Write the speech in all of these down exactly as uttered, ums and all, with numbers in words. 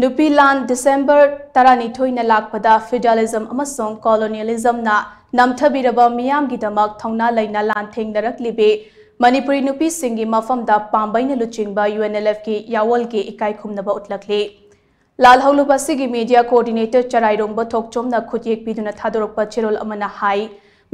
ꯅꯨꯄꯤ ꯂꯥꯟ ꯗꯤꯁꯦꯝꯕꯔ ꯇꯔꯥꯅꯤꯊꯣꯏꯅ ꯂꯥꯛꯄꯗ feudalism ꯑꯃꯁꯨꯡ colonialismꯅ ꯅꯝꯊꯕꯤꯔꯕ ꯃꯤꯌꯥꯝꯒꯤꯗꯃꯛ ꯊꯧꯅꯥ ꯂꯩꯅ ꯂꯥꯟꯊꯦꯡꯅꯔꯛꯂꯤꯕꯤ ꯃꯅꯤꯄꯨꯔꯤ ꯅꯨꯄꯤꯁꯤꯡꯒꯤ ꯃꯐꯝꯗ ꯄꯥꯝꯕꯩꯅ ꯂꯨꯆꯤꯡꯕ UNLFꯀꯤ ꯌꯥꯋꯣꯜꯒꯤ ꯏꯀꯥꯏ ꯈꯨꯝꯅꯕ ꯎꯠꯂꯛꯂꯤ꯫ ꯂꯥꯜꯍꯧꯂꯨꯞ ꯑꯁꯤꯒꯤ media coordinator ꯆꯔꯥꯏꯔꯣꯡꯕ ꯊꯣꯛꯆꯣꯝꯅ ꯈꯨꯠꯌꯦꯛ ꯄꯤꯗꯨꯅ ꯊꯥꯗꯣꯔꯛꯄ ꯆꯦꯔꯣꯜ ꯑꯃꯅ ꯍꯥꯏ,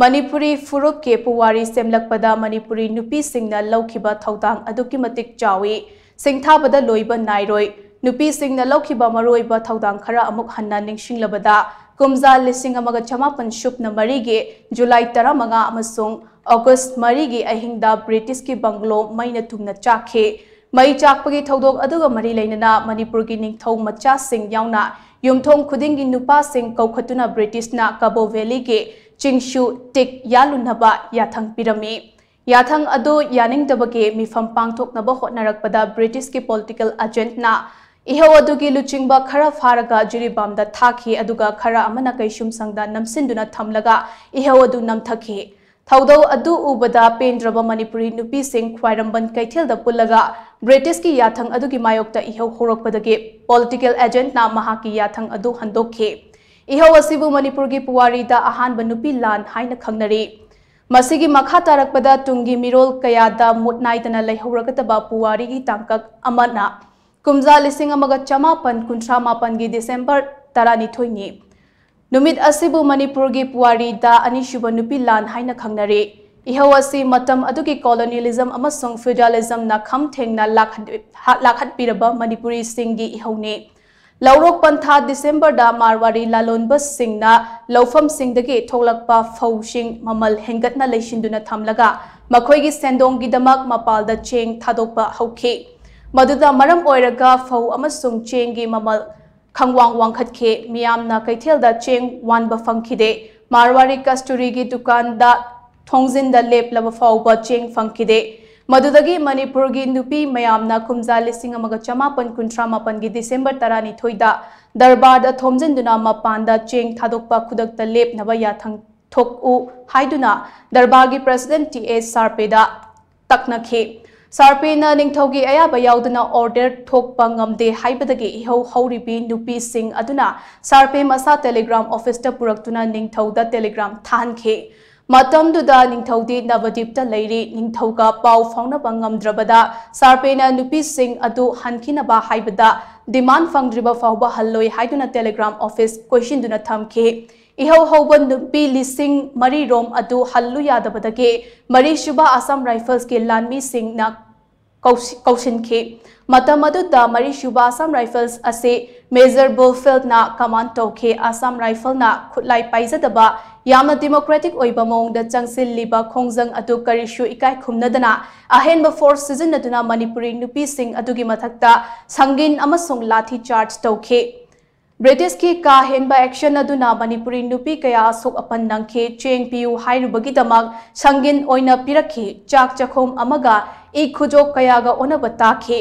ꯃꯅꯤꯄꯨꯔꯤ ꯐꯨꯔꯨꯞꯀꯤ ꯄꯨꯋꯥꯔꯤ ꯁꯦꯝꯂꯛꯄꯗ ꯃꯅꯤꯄꯨꯔꯤ ꯅꯨꯄꯤꯁꯤꯡꯅ ꯂꯧꯈꯤꯕ ꯊꯧꯗꯥꯡ ꯑꯗꯨꯛꯀꯤ ꯃꯇꯤꯛ ꯆꯥꯎꯏ, ꯁꯤꯡꯊꯥꯕꯗ ꯂꯣꯏꯕ ꯅꯥꯏꯔꯣꯏ꯫ ꯅꯨꯄꯤꯁꯤꯡꯅ ꯂꯧꯈꯤꯕ ꯃꯔꯨꯑꯣꯏꯕ ꯊꯧꯗꯥꯡ ꯈꯔ ꯑꯃꯨꯛ ꯍꯟꯅ ꯅꯤꯡꯁꯤꯡꯂꯕꯗ, ꯀꯨꯝꯖꯥ ꯂꯤꯁꯤꯡ ꯑꯃꯒ ꯆꯃꯥꯄꯟ ꯁꯨꯞꯅ ꯃꯔꯤꯒꯤ ꯖꯨꯂꯥꯏ ꯇꯔꯥꯃꯉꯥ ꯑꯃꯁꯨꯡ ꯑꯣꯒꯁ ꯃꯔꯤꯒꯤ ꯑꯍꯤꯡꯗ ꯕ꯭ꯔꯤꯇꯤꯁꯀꯤ ꯕꯪꯒ꯭ꯂꯣ ꯃꯩꯅ ꯇꯨꯝꯅ ꯆꯥꯛꯈꯤ꯫ ꯃꯩ ꯆꯥꯛꯄꯒꯤ ꯊꯧꯗꯣꯛ ꯑꯗꯨꯒ ꯃꯔꯤ ꯂꯩꯅꯅ ꯃꯅꯤꯄꯨꯔꯒꯤ ꯅꯤꯡꯊꯧ ꯃꯆꯥꯁꯤꯡ ꯌꯥꯎꯅ ꯌꯨꯝꯊꯣꯡ ꯈꯨꯗꯤꯡꯒꯤ ꯅꯨꯄꯥꯁꯤꯡ ꯀꯧꯈꯠꯇꯨꯅ ꯕ꯭ꯔꯤꯇꯤꯁꯅ ꯀꯕꯣ ꯚꯦꯂꯤꯒꯤ ꯆꯤꯡꯁꯨ ꯇꯤꯛ ꯌꯥꯜꯂꯨꯅꯕ ꯌꯥꯊꯪ ꯄꯤꯔꯝꯃꯤ꯫ ꯌꯥꯊꯪ ꯑꯗꯨ ꯌꯥꯅꯤꯡꯗꯕꯒꯤ ꯃꯤꯐꯝ ꯄꯥꯡꯊꯣꯛꯅꯕ ꯍꯣꯠꯅꯔꯛꯄꯗ ꯕ꯭ꯔꯤꯇꯤꯁꯀꯤ political agentꯅ ꯏꯍꯧ ꯑꯗꯨꯒꯤ ꯂꯨꯆꯤꯡꯕ ꯈꯔ ꯐꯥꯔꯒ ꯖꯤꯔꯤꯕꯥꯝꯗ ꯊꯥꯈꯤ, ꯑꯗꯨꯒ ꯈꯔ ꯑꯃꯅ ꯀꯩꯁꯨꯝꯁꯪꯗ ꯅꯝꯁꯤꯟꯗꯨꯅ ꯊꯝꯂꯒ ꯏꯍꯧ ꯑꯗꯨ ꯅꯝꯊꯈꯤ꯫ ꯊꯧꯗꯧ ꯑꯗꯨ ꯎꯕꯗ ꯄꯦꯟꯗ꯭ꯔꯕ ꯃꯅꯤꯄꯨꯔꯤ ꯅꯨꯄꯤꯁꯤꯡ ꯈ꯭ꯋꯥꯏꯔꯝꯕꯟ ꯀꯩꯊꯦꯜꯗ ꯄꯨꯜꯂꯒ ꯕ꯭ꯔꯤꯇꯤꯁꯀꯤ ꯌꯥꯊꯪ ꯑꯗꯨꯒꯤ ꯃꯥꯌꯣꯛꯇ ꯏꯍꯧ ꯍꯧꯔꯛꯄꯗꯒꯤ political agentꯅ ꯃꯍꯥꯛꯀꯤ ꯌꯥꯊꯪ ꯑꯗꯨ ꯍꯟꯗꯣꯛꯈꯤ꯫ ꯏꯍꯧ ꯑꯁꯤꯕꯨ ꯃꯅꯤꯄꯨꯔꯒꯤ ꯄꯨꯋꯥꯔꯤꯗ ꯑꯍꯥꯟꯕ ꯅꯨꯄꯤ ꯂꯥꯟ ꯍꯥꯏꯅ ꯈꯪꯅꯔꯤ꯫ ꯃꯁꯤꯒꯤ ꯃꯈꯥ ꯇꯥꯔꯛꯄꯗ ꯇꯨꯡꯒꯤ ꯃꯤꯔꯣꯜ ꯀꯌꯥꯗ ꯃꯨꯠ ꯅꯥꯏꯗꯅ ꯂꯩꯍꯧꯔꯒꯗꯕ ꯄꯨꯋꯥꯔꯤꯒꯤ ꯇꯥꯡꯀꯛ ꯑꯃꯅ ꯀꯨꯝꯖꯥ ꯂꯤꯁꯤꯡ ꯑꯃꯒ ꯆꯃꯥꯄꯟ ꯀꯨꯟꯊ꯭ꯔꯥ ꯃꯥꯄꯟꯒꯤ ꯗꯤꯁꯦꯝꯕꯔ ꯇꯔꯥꯅꯤꯊꯣꯏꯅꯤ꯫ ꯅꯨꯃꯤꯠ ꯑꯁꯤꯕꯨ ꯃꯅꯤꯄꯨꯔꯒꯤ ꯄꯨꯋꯥꯔꯤꯗ ꯑꯅꯤꯁꯨꯕ ꯅꯨꯄꯤ ꯂꯥꯟ ꯍꯥꯏꯅ ꯈꯪꯅꯔꯤ꯫ ꯏꯍꯧ ꯑꯁꯤ ꯃꯇꯝ ꯑꯗꯨꯒꯤ colonialism ꯑꯃꯁꯨꯡ feudalismꯅ ꯈꯝ ꯊꯦꯡꯅ ꯂꯥꯛꯍꯟ-, ꯂꯥꯛꯍꯠꯄꯤꯔꯕ ꯃꯅꯤꯄꯨꯔꯤꯁꯤꯡꯒꯤ ꯏꯍꯧꯅꯤ꯫ ꯂꯧꯔꯣꯛ ꯄꯟꯊꯥ ꯗꯤꯁꯦꯝꯕꯔꯗ ꯃꯥꯔꯋꯥꯔꯤ ꯂꯂꯣꯟꯕꯁꯤꯡꯅ ꯂꯧꯐꯝꯁꯤꯡꯗꯒꯤ ꯊꯣꯛꯂꯛꯄ ꯐꯧꯁꯤꯡ ꯃꯃꯜ ꯍꯦꯟꯒꯠꯅ ꯂꯩꯁꯤꯟꯗꯨꯅ ꯊꯝꯂꯒ ꯃꯈꯣꯏꯒꯤ ꯁꯦꯟꯗꯣꯡꯒꯤꯗꯃꯛ ꯃꯄꯥꯜꯗ ꯆꯦꯡ ꯊꯥꯗꯣꯛꯄ ꯍꯧꯈꯤ꯫ ꯃꯗꯨꯗ ꯃꯔꯝ ꯑꯣꯏꯔꯒ ꯐꯧ ꯑꯃꯁꯨꯡ ꯆꯦꯡꯒꯤ ꯃꯃꯜ ꯈꯪꯋꯥꯡ ꯋꯥꯡꯈꯠꯈꯤ꯫ ꯃꯤꯌꯥꯝꯅ ꯀꯩꯊꯦꯜꯗ ꯆꯦꯡ ꯋꯥꯟꯕ ꯐꯪꯈꯤꯗꯦ꯫ ꯃꯥꯔꯋꯥꯔꯤ ꯀꯁꯇꯨꯔꯤꯒꯤ ꯗꯨꯀꯥꯟꯗ ꯊꯣꯡꯖꯤꯟꯗ ꯂꯦꯞꯂꯕ ꯐꯥꯎꯕ ꯆꯦꯡ ꯐꯪꯈꯤꯗꯦ꯫ ꯃꯗꯨꯗꯒꯤ ꯃꯅꯤꯄꯨꯔꯒꯤ ꯅꯨꯄꯤ ꯃꯌꯥꯝꯅ ꯀꯨꯝꯖꯥ ꯂꯤꯁꯤꯡ ꯑꯃꯒ ꯆꯃꯥꯄꯟ ꯀꯨꯟꯊ꯭ꯔꯥ ꯃꯥꯄꯟꯒꯤ ꯗꯤꯁꯦꯝꯕꯔ ꯇꯔꯥꯅꯤꯊꯣꯏꯗ ꯗꯔꯕꯥꯔꯗ ꯊꯣꯝꯖꯤꯟꯗꯨꯅ ꯃꯄꯥꯟꯗ ꯆꯦꯡ ꯊꯥꯗꯣꯛꯄ ꯈꯨꯗꯛꯇ ꯂꯦꯞꯅꯕ ꯌꯥꯊꯪ ꯊꯣꯛꯎ ꯍꯥꯏꯗꯨꯅ ꯗꯔꯕꯥꯔꯒꯤ president T A ꯁꯥꯔꯄꯦꯗ ꯇꯛꯅꯈꯤ꯫ ꯁꯥꯔꯄꯦꯅ ꯅꯤꯡꯊꯧꯒꯤ ꯑꯌꯥꯕ ꯌꯥꯎꯗꯅ order ꯊꯣꯛꯄ ꯉꯝꯗꯦ ꯍꯥꯏꯕꯗꯒꯤ ꯏꯍꯧ ꯍꯧꯔꯤꯕꯤ ꯅꯨꯄꯤꯁꯤꯡ ꯑꯗꯨꯅ ꯁꯥꯔꯄꯦ ꯃꯁꯥ telegram officeꯇ ꯄꯨꯔꯛꯇꯨꯅ ꯅꯤꯡꯊꯧꯗ telegram ꯊꯥꯍꯟꯈꯤ꯫ ꯃꯇꯝꯗꯨꯗ ꯅꯤꯡꯊꯧꯗꯤ ꯅꯕꯗꯤꯞꯇ ꯂꯩꯔꯤ꯫ ꯅꯤꯡꯊꯧꯒ ꯄꯥꯎ ꯐꯥꯎꯅꯕ ꯉꯝꯗ꯭ꯔꯕꯗ ꯁꯥꯔꯄꯦꯅ ꯅꯨꯄꯤꯁꯤꯡ ꯑꯗꯨ ꯍꯟꯈꯤꯅꯕ ꯍꯥꯏꯕꯗ demand ꯐꯪꯗ꯭ꯔꯤꯕ ꯐꯥꯎꯕ ꯍꯜꯂꯣꯏ ꯍꯥꯏꯗꯨꯅ telegram office ꯀꯣꯏꯁꯤꯟꯗꯨꯅ ꯊꯝꯈꯤ꯫ ꯏꯍꯧ ꯍꯧꯕ ꯅꯨꯄꯤ ꯂꯤꯁꯤꯡ ꯃꯔꯤ ꯔꯣꯝ ꯑꯗꯨ ꯍꯜꯂꯨ ꯌꯥꯗꯕꯗꯒꯤ ꯃꯔꯤꯁꯨꯕ Assam Riflesꯀꯤ ꯂꯥꯟꯃꯤꯁꯤꯡꯅ ꯀꯧꯁꯤ-, ꯀꯧꯁꯤꯟꯈꯤ꯫ ꯃꯇꯝ ꯑꯗꯨꯗ ꯃꯔꯤꯁꯨꯕ Assam Rifles ꯑꯁꯤ Major Bloomfieldꯅ command ꯇꯧꯈꯤ꯫ Assam Riflesꯅ ꯈꯨꯠꯂꯥꯏ ꯄꯥꯏꯖꯗꯕ ꯌꯥꯝꯅ democratic ꯑꯣꯏꯕ ꯃꯑꯣꯡꯗ ꯆꯪꯁꯤꯜꯂꯤꯕ ꯈꯣꯡꯖꯪ ꯑꯗꯨ ꯀꯔꯤꯁꯨ ꯏꯀꯥꯏ ꯈꯨꯝꯅꯗꯅ ꯑꯍꯦꯟꯕ force ꯁꯤꯖꯤꯟꯅꯗꯨꯅ ꯃꯅꯤꯄꯨꯔꯤ ꯅꯨꯄꯤꯁꯤꯡ ꯑꯗꯨꯒꯤ ꯃꯊꯛꯇ ꯁꯪꯒꯤꯟ ꯑꯃꯁꯨꯡ ꯂꯥꯊꯤ charge ꯇꯧꯈꯤ꯫ ꯕ꯭ꯔꯤꯇꯤꯁꯀꯤ ꯀꯥ ꯍꯦꯟꯕ action ꯑꯗꯨꯅ ꯃꯅꯤꯄꯨꯔꯤ ꯅꯨꯄꯤ ꯀꯌꯥ ꯑꯁꯣꯛ ꯑꯄꯟ ꯅꯪꯈꯤ꯫ ꯆꯦꯡ ꯄꯤꯌꯨ ꯍꯥꯏꯔꯨꯕꯒꯤꯗꯃꯛ ꯁꯪꯒꯤꯟ ꯑꯣꯏꯅ ꯄꯤꯔꯛꯈꯤ꯫ ꯆꯥꯛ ꯆꯥꯛꯈꯨꯝ ꯑꯃꯒ ꯏ ꯈꯨꯗꯣꯞ ꯀꯌꯥꯒ ꯑꯣꯟꯅꯕ ꯇꯥꯈꯤ꯫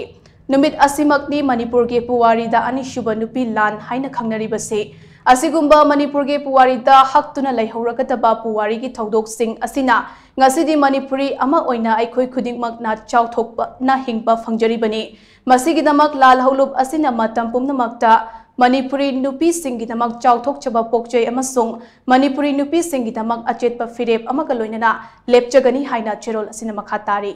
ꯅꯨꯃꯤꯠ ꯑꯁꯤꯃꯛꯅꯤ ꯃꯅꯤꯄꯨꯔꯒꯤ ꯄꯨꯋꯥꯔꯤꯗ ꯑꯅꯤꯁꯨꯕ ꯅꯨꯄꯤ ꯂꯥꯟ ꯍꯥꯏꯅ ꯈꯪꯅꯔꯤꯕꯁꯤ꯫ ꯑꯁꯤꯒꯨꯝꯕ ꯃꯅꯤꯄꯨꯔꯒꯤ ꯄꯨꯋꯥꯔꯤꯗ ꯍꯛꯇꯨꯅ ꯂꯩꯍꯧꯔꯒꯗꯕ ꯄꯨꯋꯥꯔꯤꯒꯤ ꯊꯧꯗꯣꯛꯁꯤꯡ ꯑꯁꯤꯅ ꯉꯁꯤꯗꯤ ꯃꯅꯤꯄꯨꯔꯤ ꯑꯃ ꯑꯣꯏꯅ ꯑꯩꯈꯣꯏ ꯈꯨꯗꯤꯡꯃꯛꯅ ꯆꯥꯎꯊꯣꯛꯄꯅ ꯍꯤꯡꯕ ꯐꯪꯖꯔꯤꯕꯅꯤ꯫ ꯃꯁꯤꯒꯤꯗꯃꯛ ꯂꯥꯜꯍꯧꯂꯨꯞ ꯑꯁꯤꯅ ꯃꯇꯝ ꯄꯨꯝꯅꯃꯛꯇ ꯃꯅꯤꯄꯨꯔꯤ ꯅꯨꯄꯤꯁꯤꯡꯒꯤꯗꯃꯛ ꯆꯥꯎꯊꯣꯛꯆꯕ ꯄꯣꯛꯆꯩ ꯑꯃꯁꯨꯡ ꯃꯅꯤꯄꯨꯔꯤ ꯅꯨꯄꯤꯁꯤꯡꯒꯤꯗꯃꯛ ꯑꯆꯦꯠꯄ ꯐꯤꯔꯦꯞ ꯑꯃꯒ ꯂꯣꯏꯅꯅ ꯂꯦꯞꯆꯒꯅꯤ ꯍꯥꯏꯅ ꯆꯦꯔꯣꯜ ꯑꯁꯤꯅ ꯃꯈꯥ ꯇꯥꯔꯤ꯫